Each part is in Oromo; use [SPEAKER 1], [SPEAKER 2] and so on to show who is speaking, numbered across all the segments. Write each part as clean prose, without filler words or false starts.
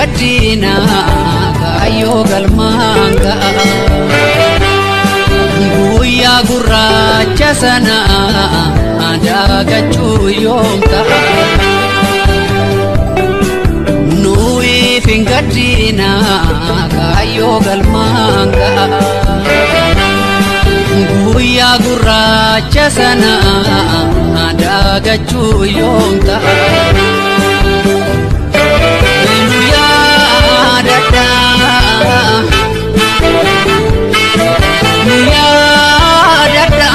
[SPEAKER 1] Gaddiina kaayyoo galmaan ga'a. Guyyaa gurraacha sana daagachuu yoom ta'a? Nuyiif hin gaddiina kaayyoo galmaan ga'a. Guyyaa gurraacha sana daagachuu yoom ta'a? Nu yaadadhaa. Nu yaadadhaa.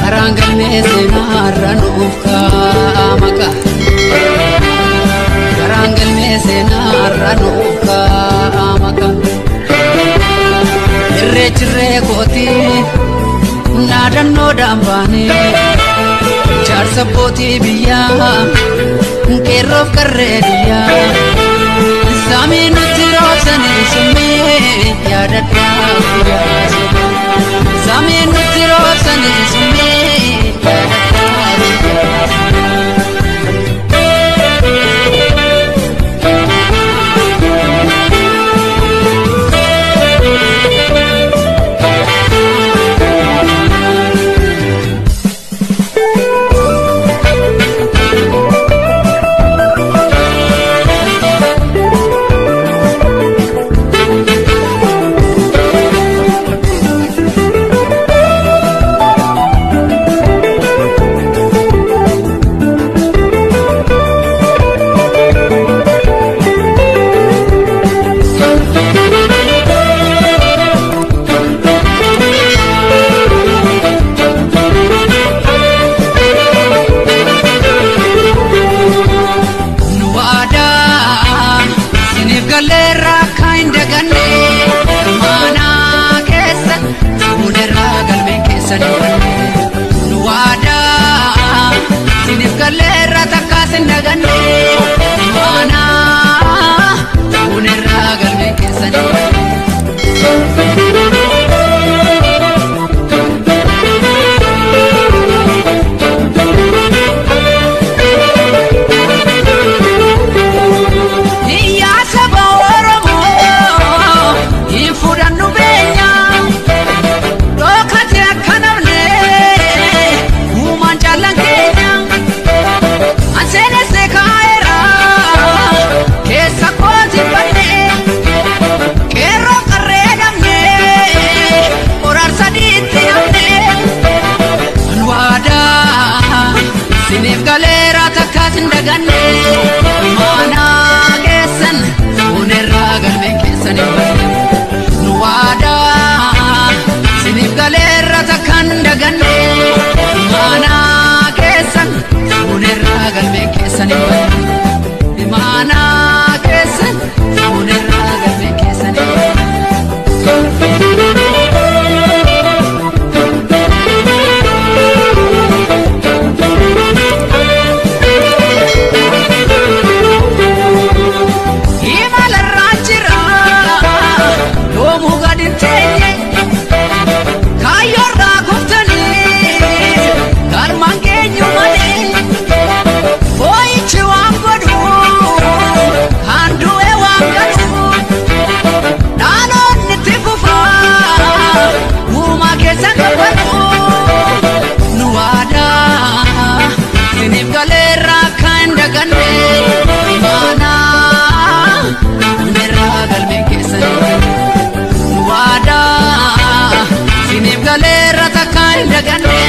[SPEAKER 1] Karaan galmee seenaarra nuuf kaa'ama. Karaan galmee seenaarra nuuf kaa'ama. Irreechirree kootii naadannoo baanee jaarsa abbootii biyyaa qeerroof qarree biyyaa samii nutti roobsanii summee yaadadhaa guyyaa samii nutti roobsanii summee yaadadhaa guyyaa. Nu waadaa siniif galleerra akka hin daganne, maanaa keessa fuulerraa galmeen keessa ni banne. Nu waadaa siniif galleerra takkaas hin daganne, maanaa fuulerraa galmeen keessa ni banne. Iyyaa saba Oromoo hin fudhannu beenya dhokate akka namne uumaan jaallan keenya anseenesse kaa'eera keessa kooti banne qeerroo qarree dhabne qoraarsa diitti namne. Waadaa siniif galeera takkaas hin daganne, maanaa keessan fuunerraa galmeen keessan hin banne. Nu waadaa siniif galeera takkaan hin daganne, maanaa keessan fuunerraa galmeen keessan hin banne, maanaa keessan fuunerraa galmeen keessan hin banne. Imalarraa jira yoomuu gadi hin teenye kaayyoorraa kuftanii galmaan keenyu malee boo'ichi waan godhu kan du'e waan galu dhaloonni itti fufaa uumaa keessan gabbaru. Nu waadaa siniif galeerra akka hin daganne, maanaa hundeerraa galmeen keessan hin banne. Nu waadaa siniif galeerra takka hin daganne.